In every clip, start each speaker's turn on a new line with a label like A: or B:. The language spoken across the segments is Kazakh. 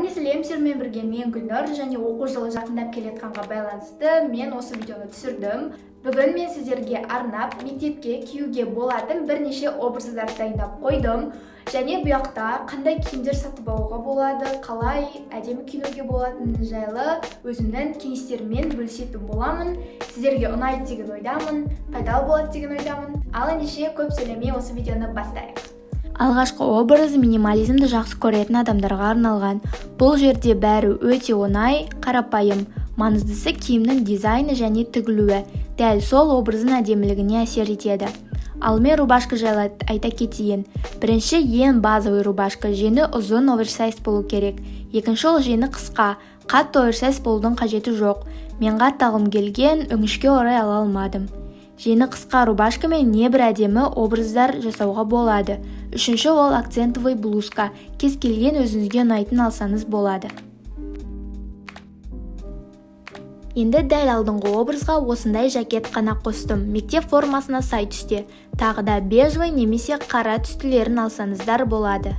A: Бәріне сәлем! Сіздермен бірге мен, Гүлнұр. Және оқу жылы жақындап келе жатқанға байланысты мен осы видеоны түсірдім. Бүгін мен сіздерге арнап мектепке киюге болатын бірнеше образдарды дайындап қойдым. Және бұл жақта қандай киімдер сатып алуға болады, қалай әдемі киінуге болатыны жайлы өзімнің кеңестеріммен бөлісетін боламын. Сіздерге ұнайды деген ойдамын, пайдалы болады деген ойдамын. Ал ендеше, көп сөйлемей, осы видеоны бастайық.
B: Алғашқы образ минимализмді жақсы көретін адамдарға арналған. Бұл жерде бәрі өте оңай, қарапайым. Маңыздысы киімнің дизайны және тігілуі. Дәл сол образдың әдемілігіне әсер етеді. Алдымен рубашка жайлы айта кетейін. Бірінші, ең базовый рубашка: жеңі ұзын, оверсайз болу керек. Екінші, ол жеңі қысқа, қатты оверсайз болудың қажеті жоқ. Мен қатты алғым келген, өкінішке орай, ала алмадым. Жеңі қысқа рубашкамен небір әдемі образдар жасауға болады. Үшінші, ол акцентовый блузка. Кез келген өзіңізге ұнайтын алсаңыз болады. Енді дәл алдыңғы образға осындай жакет қана қостым, мектеп формасына сай түсте. Тағы да бежевый немесе қара түстілерін алсаңыздар болады.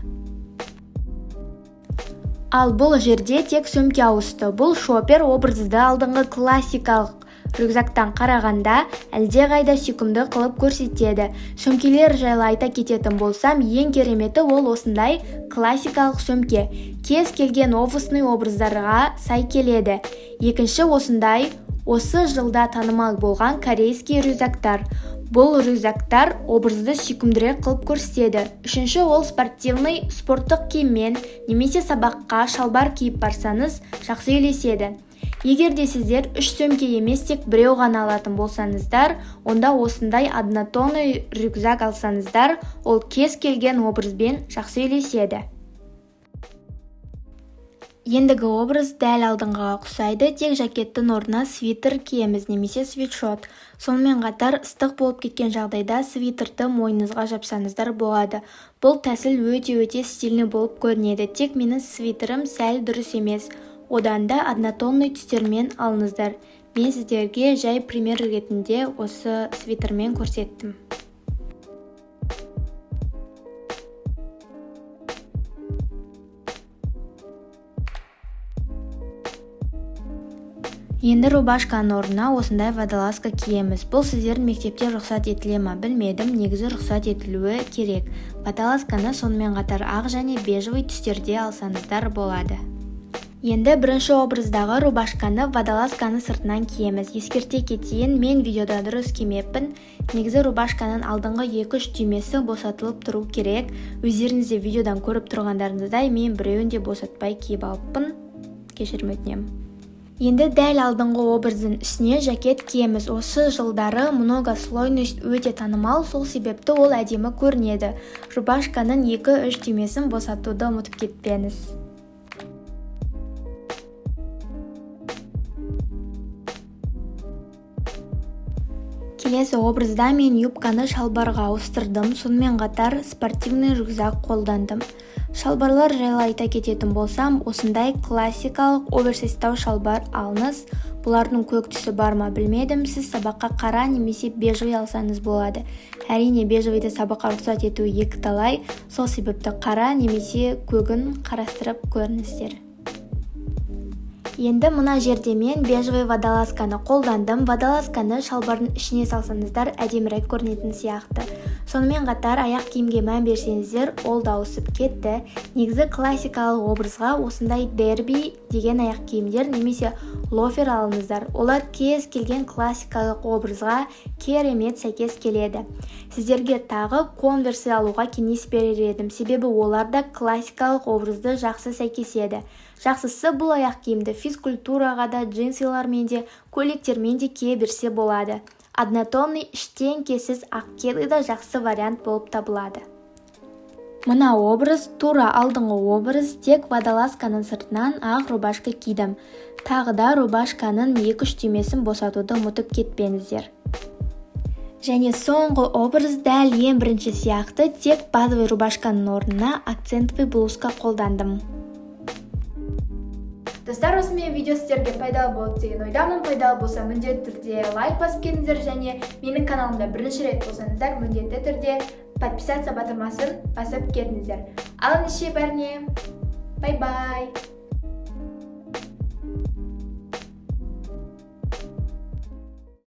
B: Ал бұл жерде тек сөмке ауысты. Бұл шопер образды алдыңғы классикалық рюкзактан қарағанда әлдеқайда сүйкімді қылып көрсетеді. Сөмкелер жайлы айта кететін болсам, ең кереметі ол осындай классикалық сөмке, кез келген офисный образдарға сай келеді. Екінші, осындай осы жылда танымал болған корейский рюкзактар. Бұл рюкзактар образды сүйкімдірек қылып көрсетеді. Үшінші, ол спортивный, спорттық киіммен немесе сабаққа шалбар киіп барсаңыз, жақсы үйлеседі. Егер де сіздер үш сөмке емес, тек біреу ғана алатын болсаңыздар, онда осындай однотонный рюкзак алсаңыздар, ол кез келген образбен жақсы үйлеседі. Ендігі образ дәл алдыңғыға ұқсайды, тек жакеттің орнына свитер киеміз немесе свитшот. Сонымен қатар, ыстық болып кеткен жағдайда свитерді мойныңызға жапсаңыздар болады. Бұл тәсіл өте-өте стильный болып көрінеді. Тек менің свитерім сәл дұрыс емес. Одан да однотонный түстермен алыңыздар. Мен сіздерге жай пример ретінде осы свитермен көрсеттім. Енді рубашканың орнына осындай водолазка киеміз. Бұл сіздердің мектепте рұқсат етіле ма, білмедім, негізі рұқсат етілуі керек. Водолазканы сонымен қатар ақ және бежевый түстерде алсаңыздар болады. Енді бірінші образдағы рубашканы водолазканың сыртынан киеміз. Ескерте кетейін, мен видеода дұрыс кимеппін. Негізі рубашканың алдыңғы екі-үш түймесі босатылып тұру керек. Өздеріңіз де видеодан көріп тұрғандарыңыздай, мен біреуін де босатпай киіп алыппын. Кешірім өтінемін. Енді дәл алдыңғы образдың үстіне жакет киеміз. Осы жылдары многослойность өте танымал, сол себепті ол әдемі көрінеді. Рубашканың екі-үш түймесін босатуды ұмытып кетпеңіз. Келесі образда мен юбканы шалбарға ауыстырдым, сонымен қатар спортивный рюкзак қолдандым. Шалбарлар жайлы айта кететін болсам, осындай классикалық оверсайздау шалбар алыңыз. Бұлардың көк түсі бар ма, білмедім. Сіз сабаққа қара немесе бежевый алсаңыз болады. Әрине, бежевыйды сабаққа рұқсат етуі екіталай, сол себепті қара немесе көгін қарастырып көріңіздер. Енді мына жерде мен бежевый водолазканы қолдандым. Водолазканы шалбардың ішіне салсаңыздар, әдемірек көрінетін сияқты. Сонымен қатар, аяқ киімге мән берсеңіздер, ол да ауысып кетті. Негізі классикалық образға осындай дерби деген аяқ киімдер немесе лофер алыңыздар. Олар кез келген классикалық образға керемет сәйкес келеді. Сіздерге тағы конверсы алуға кеңес берер едім, себебі олар да классикалық образды жақсы сәйкеседі. Жақсысы, бұл аяқ киімді физкультураға да, джинсылармен де, көйлектермен де кие берсе болады. Однотонный ештеңкесіз ақ кеды да жақсы вариант болып табылады. Мына образ тура алдыңғы образ, тек водолазканың сыртынан ақ рубашка кидім. Тағы да рубашканың екі-үш түймесін босатуды ұмытып кетпеңіздер. Және соңғы образ дәл ең бірінші сияқты, тек базовый рубашканың орнына акцентовый блузка қолдандым.
A: Достар, осымен видео сіздерге пайдалы болды деген ойдамын. Пайдалы болса, міндетті түрде лайк басып кетіңіздер және менің каналымда бірінші рет болсаңыздар, міндетті түрде подписаться батырмасын басып кетіңіздер. Ал ендеше, бәріне бай бай!